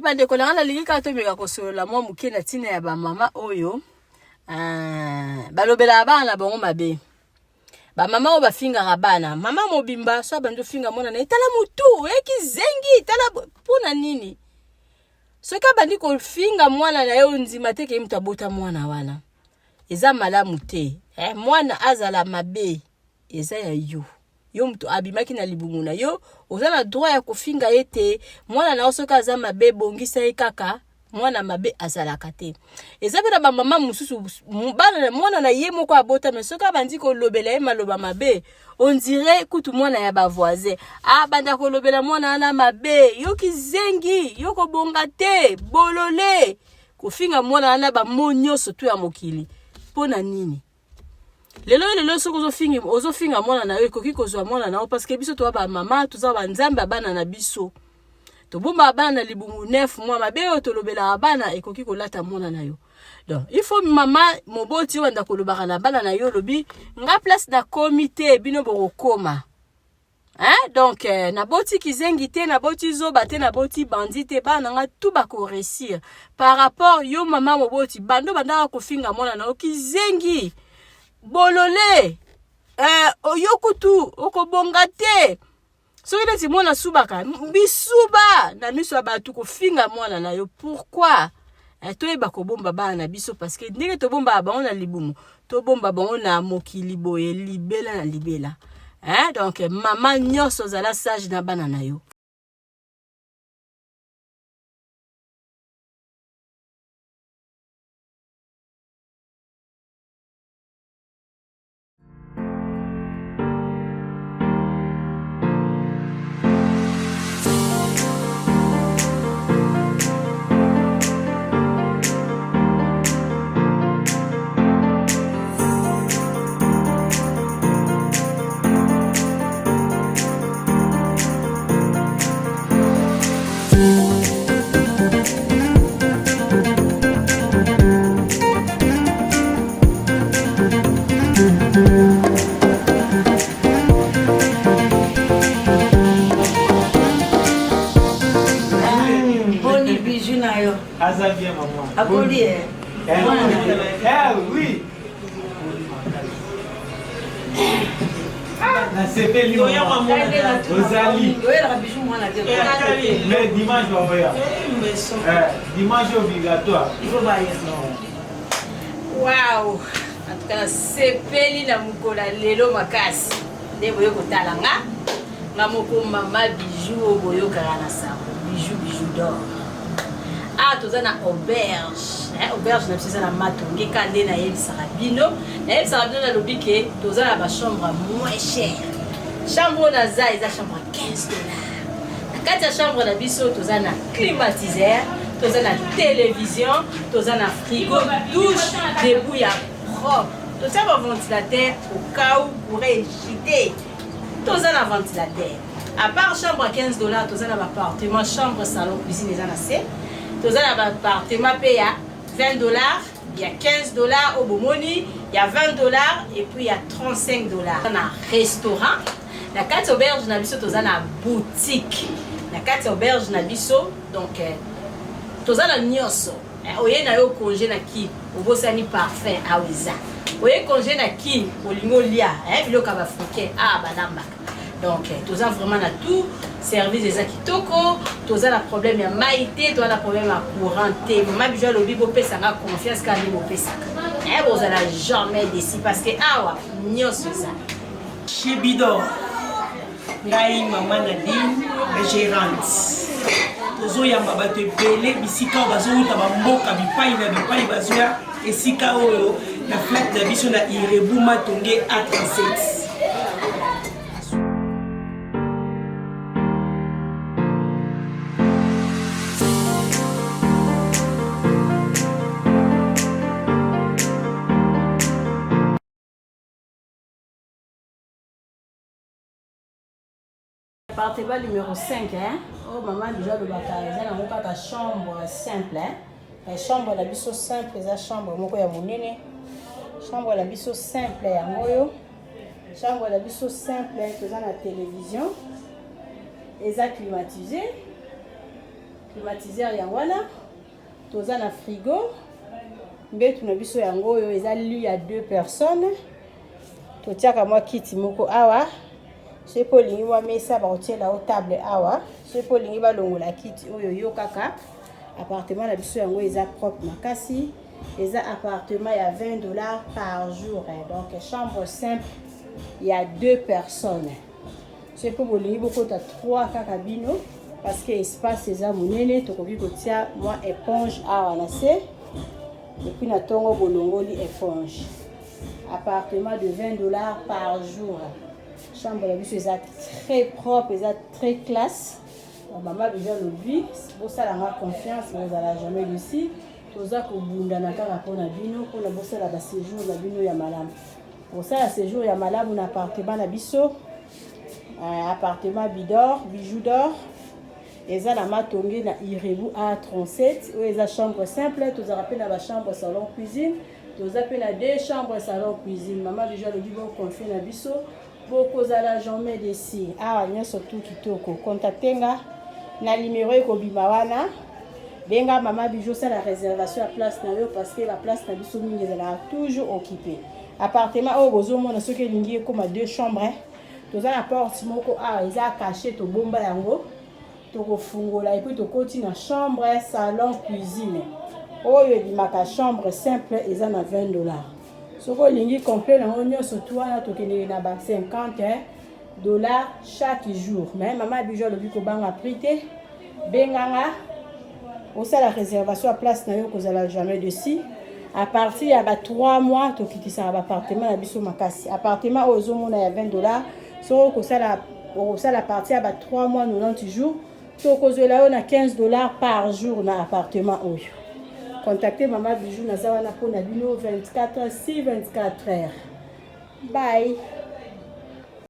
Bandeko na ngai, nalingi kaka tomeka kosolola mwa moke na ntina ya bamama oyo balobelaka bana na bango mabe. Bamama oyo bafingaka bana, mama mobimba so abandi ofinga mwana na ye, tala motu oyaki zengi, tala mpo na nini? Soki abandi kofinga mwana na ye, ondima te ke moto abota mwana wana. Eza malamu te. Mwana azala mabe eza ya yo. Yo moto abimaki na libumu na yo, oza na droit ya kofinga ye te. Mwana na yo soki aza mabe, bongisa ye kaka. Mwana mabe azalaka te. Eza mpe na bamama mosusu, bana mwana na ye moko abota, me soki abandi kolobela ye maloba mabe, on dirait kutu mwana ya bavoisin abanda kolobela mwana wana mabe, yo kizengi, yo kobonga te, bolole, kofinga mwana wana bamo nyonso tu ya mokili. Mpo na nini? Lelo lelo soki ozofinga mwana na yo, ekoki kozwa mwana na yo, parce que biso toza bamama, toza banzambe ya bana na biso. Tobombaka bana na libumu 9 mois. Mabe oyo tolobelaka bana ekoki kolata mwana na yo. Donc il faut mama moboti oyo banda kolobaka na bana na yo, olobi nga place nakomi te, bino bokokoma. Hein? Donc naboti kizengi te, naboti zoba te, naboti bandi te, bana na nga tout bakoréussir. Par rapport yo mama moboti, bando bandaka kofinga mwana na yo kizengi, bolole, yo kutu okobonga te. Soki neti mwana asubaka bisuba na miso ya bato, kofinga mwana na yo pourquoi? Toyeba kobomba bana na biso, parce que ndenge tobombaka bango na libumu, tobomba bango na mokili boye libela na libela. Donc mama nyonso ozala sage na bana na yo. Boni bijou na yo? Aza bien, maman. Akoli eh? Eh, oui. Nasepeli ozali. Oyelaka bijou mwana te. Mais dimanche baoya, dimanche obligatoire. Il faut baya. Wow, en tout cas nasepeli na mokolo ya lelo makasi nde boye kotala nga, nga moko mama Bijou oyo boyokaka na sango, Bijou, Bijou d'or. Ah, toza na auberge, auberge na biso eza na Matonge. Ka nde nayebisaka bino, nayebisaka bino, nalobi ke toza na bachambre moins cher. Chambre oyo naza eza chambre 15 $. Na kati ya chambre na biso toza na climatiseur, toza na télévision, toza na frigo, douche debout ya propre, totia baventilateur au cas où courant echute, toza na ventilateur. À part chambre à 15 $, toza na baappartement chambre, salon, cuisine eza na se. Toza na baappartement mpe ya 20 $, ya 15 $ oyo bomoni, ya 20 $ et puis ya 35 $. Na restaurant na kati auberge na biso, toza na boutique na kati auberge na biso. Donc toza na nyonso. Oye na yo congé na Kini, obosani parfum, awa eza. Oye congé na Kini, olingi olia biloko ya baafricain, awa balambaka. Donc toza vraiment na tout service, eza kitoko. Toza na problème ya mai te, toza na problème ya courant te. Mama Bijou alobi bopesanga confiance kaka nde bopesaka, bozala jamais déçus, parce que awa nyonso eza. Chez Bidor, ngai mama Nadine, gérante. Tozoyamba bato ebele bisika oyo bazowuta, bamboka bipai na bipai, bazoya esika oyo na flat na biso na Irebu Matonge A37. Appartement numéro 5, hein? Oyo mama Bijou alobaka eza nango kaka chambre simple, hein? Chambre na biso simple eza chambre moko ya monene. Chambre na biso simple yango oyo. Chambre na biso simple, toza na télévision, eza climatisé. Climatiseur yango wana. Toza na frigo. Mbetu na biso yango oyo eza lit ya deux personnes. Totiaka mwa kiti moko awa. Soki mpe olingi mwa mesa bakotiela yo table awa. Soki mpe olingi balongola kiti oyo yo kaka. Appartement na biso yango eza propre makasi. Eza appartement ya 20 $ par jour. Donc chambre simple ya deux personnes. Soki mpe bolingi bokota 3 kaka bino parce que espace eza monene, tokoki kotia mwa éponge awa na se et puis na ntongo bolongoli éponge. Appartement de 20 $ par jour. Chambre na biso eza très propre, eza très classe. Mama Bijou alobi bosalanga confiance, bozala jamais déçus. Toza kobundana kaka mpona bino, mpona bosala baséjour na bino ya malamu. Kosala séjour ya malamu na appartement na biso, appartement Bidor, Bijou d'Or, eza na Matonge na Irebu A37. Oyo eza chambre simple. Tozalaka mpe na bachambre salon cuisine, toza mpe na deux chambres salon cuisine. Mama Bijou alobi boconfie na biso, bokozala jamais déçus. Awa nyonso tu kitoko. Contacte nga na numéro ekobima wana. Benga Mama Bijou, osala réservation ya place na yo parce que baplace na biso mingi ezalaka toujours occupé. Appartement oyo bozomona, soki elingi ekóma deux chambres, toza na porte moko awa eza caché, tobomba yango, tokofungola et puis tokoti na chambre salon cuisine. Oyo ebimaka chambre simple eza na 20 $. Soki olingi complet nango nyonso tu wana, tokendeke na ba 50 $ chaque jour. Mais Mama Bijou alobi kobanga prix te. Benganga, osala réservation ya place na yo, kozala jamais déçu. À partir ya ba 3 mois tokitisaka baappartement na biso makasi. Appartement oyo ozomona ya 20 $, soki okosala partir ya ba 3 mois, 90 jours, tokozwela yo na 15 $ par jour na appartement oyo. Contacte Mama Bijou, naza wana mpona bino 24 heures sur 24 heures. Bye.